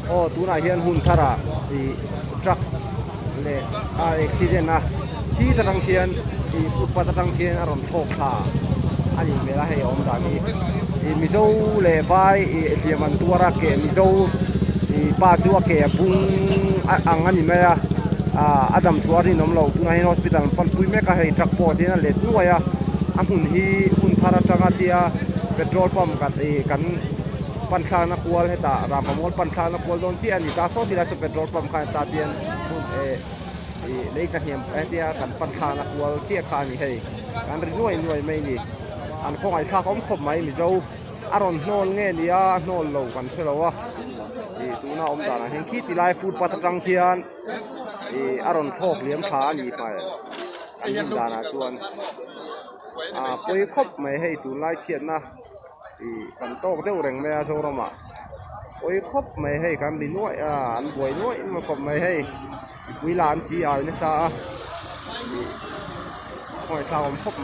Aw tunah hian hun tharah ih truck leh a accident a khi ta tang khian ih footpath atang khian a rawn thlawk thla a nih hmel a hei a awm dan hi ih mizo leh vai ih hliam an tuar a ke mizo ih pa chu a ke a bung a ang a ni mai a ah a dam chhuah a rinawm loh tunah hian hospital an pan pui mek a hei truck pawh hian a let nuai a a hmun hi hun thar atanga tia petrol pump kan ih kan. Pan thlakna kual hetah rangva mual pan thlakna kual dawn chiah a ni ta saw tilai saw petrol pump kha heta hian hmun eh ih lei ka hniam hetia kan pan thlakna kual chiah kha a ni hei kan ri nuai nuai mai a ni an khawngaih thlak awm khawp mai mizo a rawn hnawl nge ni a a hnawl lo kan hre lo a ih tuna awm danah hian khi tilai footpath atang khian ih a rawn thlawk liam tha a ni hmel an rin danah chuan ah pawi khawp mai hei tunlai chhiatna. Ih kan tawk deuh reng mai a Zoramah pawi khawp mai hei kan ri nuaih a an buai nuaih nuaih khawp mai hei mipui lah an chi ai nasa a ih khawngaih thlak awm khawp mai.